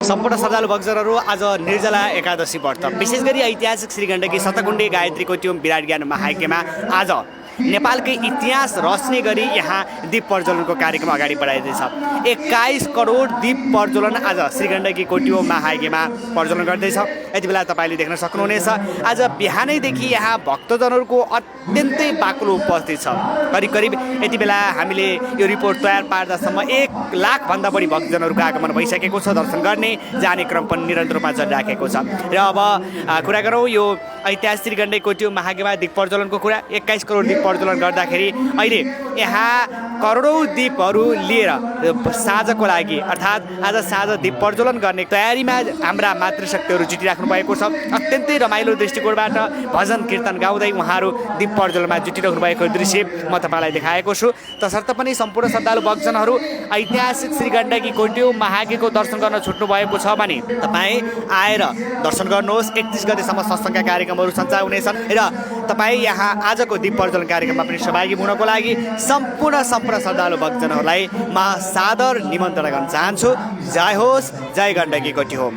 सम्पूर्ण श्रद्धालु भक्तजनहरू आज निर्जला एकादशी व्रत विशेष गरी ऐतिहासिक श्रीगण्डकी शतकुण्डी गायत्रीको त्यो विराट ज्ञान महायज्ञमा आज नेपालकै इतिहास रच्ने गरी यहाँ दीप प्रज्वलनको कार्यक्रम अगाडि बढाइँदैछ। 21 करोड दीप प्रज्वलन आज श्रीगण्डकी कोटियो महायज्ञमा प्रज्वलन गर्दैछ। यति बेला तपाईँले देख्न सक्नुहुनेछ आज बिहानैदेखि यहाँ भक्तजनहरूको अत्यन्तै बाक्लो उपस्थित छ। करिब करिब यति बेला हामीले यो रिपोर्ट तयार पार्दासम्म 1 लाखभन्दा बढी भक्तजनहरूको आगमन भइसकेको छ। दर्शन गर्ने जाने क्रम पनि निरन्तर रूपमा चलिराखेको छ। र अब कुरा गरौँ यो ऐतिहासिक श्रीगण्डकी कोटियो महायज्ञमा दीप प्रज्वलनको कुरा। 21 करोड दीप प्रज्वलन गर्दाखेरि अहिले यहाँ करोडौँ दीपहरू लिएर साँझको लागि अर्थात् आज साँझ दीप प्रज्वलन गर्ने तयारीमा हाम्रा मातृशक्तिहरू जुटिराख्नु भएको छ। अत्यन्तै रमाइलो दृष्टिकोणबाट भजन कीर्तन गाउँदै उहाँहरू दीप प्रज्वलनमा जुटिरहनु भएको दृश्य म तपाईँलाई देखाएको छु। तसर्थ पनि सम्पूर्ण श्रद्धालु भक्तजनहरू ऐतिहासिक श्रीगण्डकी कोटियो महायज्ञको दर्शन गर्न छुट्नु भएको छ भने तपाईँ आएर दर्शन गर्नुहोस्। 31 गतेसम्म सत्सङ्गका कार्यक्रमहरू सञ्चार हुनेछन् र तपाईँ यहाँ आजको दीप प्रज्वलन कार्यक्रममा पनि सहभागी हुनको लागि सम्पूर्ण श्रद्धालु भक्तजनहरूलाई म सादर निमन्त्रणा गर्न चाहन्छु। जय होस्, जय गण्डकी कोटी होम।